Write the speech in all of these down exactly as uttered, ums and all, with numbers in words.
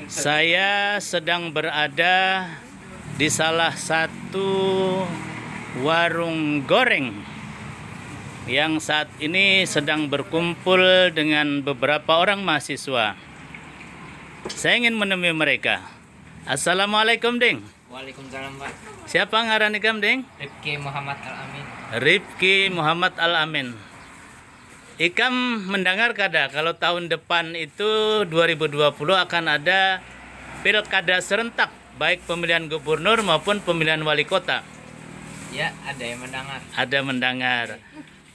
Saya sedang berada di salah satu warung goreng yang saat ini sedang berkumpul dengan beberapa orang mahasiswa. Saya ingin menemui mereka. Assalamualaikum, Ding. Waalaikumsalam, Pak. Siapa ngaran ikam, Ding? Rifki Muhammad Al-Amin. Rifki Muhammad Al-Amin. Ikam mendengar kada kalau tahun depan itu dua ribu dua puluh akan ada pilkada serentak, baik pemilihan gubernur maupun pemilihan wali kota? Ya, ada yang mendengar. Ada mendengar.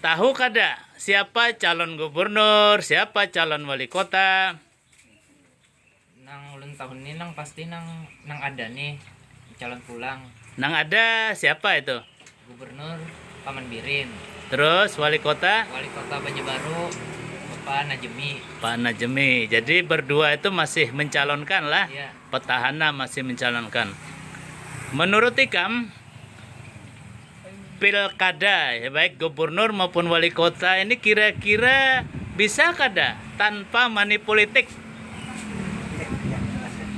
Tahu kada siapa calon gubernur, siapa calon wali kota? Nang ulun tahun ni nang pasti nang, nang ada nih calon pulang. Nang ada siapa itu? Gubernur Paman Birin. Terus wali kota? Wali kota Banjarbaru, Bapak Najemi. Pak Najemi. Jadi berdua itu masih mencalonkan lah. Iya. Petahana masih mencalonkan. Menurut ikam, pilkada, ya, baik gubernur maupun wali kota ini kira-kira bisa kada tanpa money politik?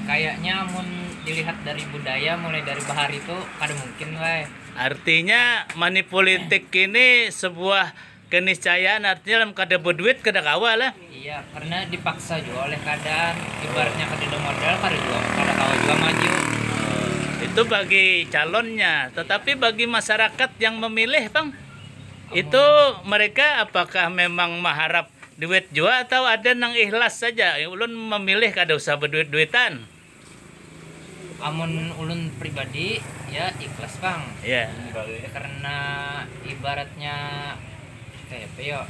Kayaknya mun dilihat dari budaya, mulai dari bahari tu kada mungkin, wai. Artinya money politik ini sebuah keniscayaan, artinya lam kada beduit kada kawa lah. Iya, karena dipaksa juga oleh keadaan. Ibaratnya kada ada modal, kada juga, kada kawa juga maju. Itu bagi calonnya, tetapi bagi masyarakat yang memilih, Bang, itu mereka apakah memang mengharap duit jua atau ada nang ikhlas saja? Ulun memilih kada usah berduit-duitan. Amun ulun pribadi, ya ikhlas, Bang. Iya. Ya, karena ibaratnya kayak apa ya?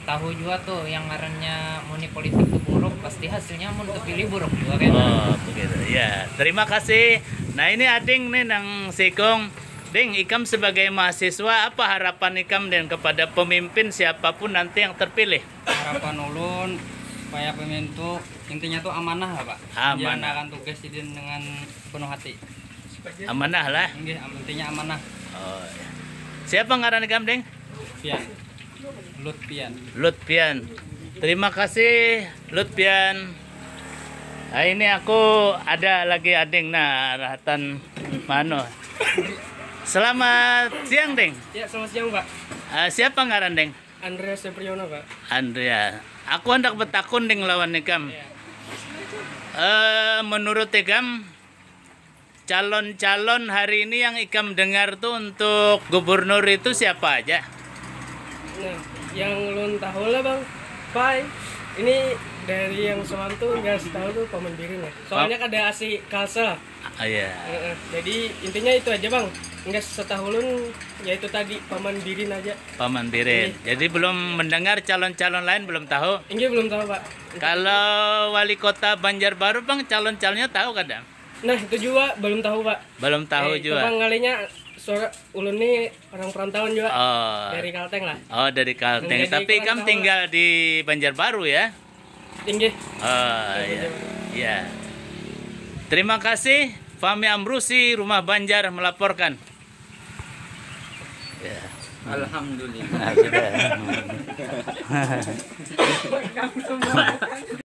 Tahu juga tuh yang ngarannya muni politik tuh buruk, pasti hasilnya mun kepilih buruk juga kan. Oh, begitu. Ya, terima kasih. Nah, ini ading nih nang sikung. Ding, ikam sebagai mahasiswa, apa harapan ikam dan kepada pemimpin siapapun nanti yang terpilih? Harapan ulun supaya pemimpin tuh intinya tuh amanah lah, Pak. Amanah. Menjalankan tugas sidin dengan penuh hati. Amanah lah. Nggih, am-, intinya amanah. Oh, iya. Siapa ngaran ikam, Ding? Pian. Lutpian. Lutpian. Terima kasih, Lutpian. Nah, ini aku ada lagi ading, nah, rahatan mano. Selamat siang, Ding. Ya, selamat siang, Pak. Eh, siapa ngaran, Ding? Andreas Sepriono, Pak. Andreas. Aku hendak betakun, Ding, lawan ikam. Iya. Eh, menurut ikam, calon-calon hari ini yang ikam dengar tuh untuk gubernur itu siapa aja? Nah, yang ulun tahu lah, Bang. Pai, ini dari yang semalam tuh nggak tahu tuh Paman Birin ya. Soalnya kada asi Kalsel. Ah, iya. Heeh. Jadi intinya itu aja, Bang. Nggak setahu ulun, ya itu tadi, Paman Birin aja. Paman Birin. Iya. Jadi belum mendengar calon-calon lain, belum tahu? Inggih, belum tahu, Pak. Kalau wali kota Banjarbaru, Bang, calon-calonnya tahu kada? Nah, itu juga belum tahu, Pak. Belum tahu eh, juga. Itu, Bang, ngalinya suara ulun nih orang perantauan juga. Oh. Dari Kalteng lah. Oh, dari Kalteng. Jadi tapi ikam tinggal di Banjarbaru ya? Inggih. Oh, iya. Iya. Terima kasih, Fahmi Amrusi, Rumah Banjar melaporkan. Ya. Alhamdulillah. Nah, sudah.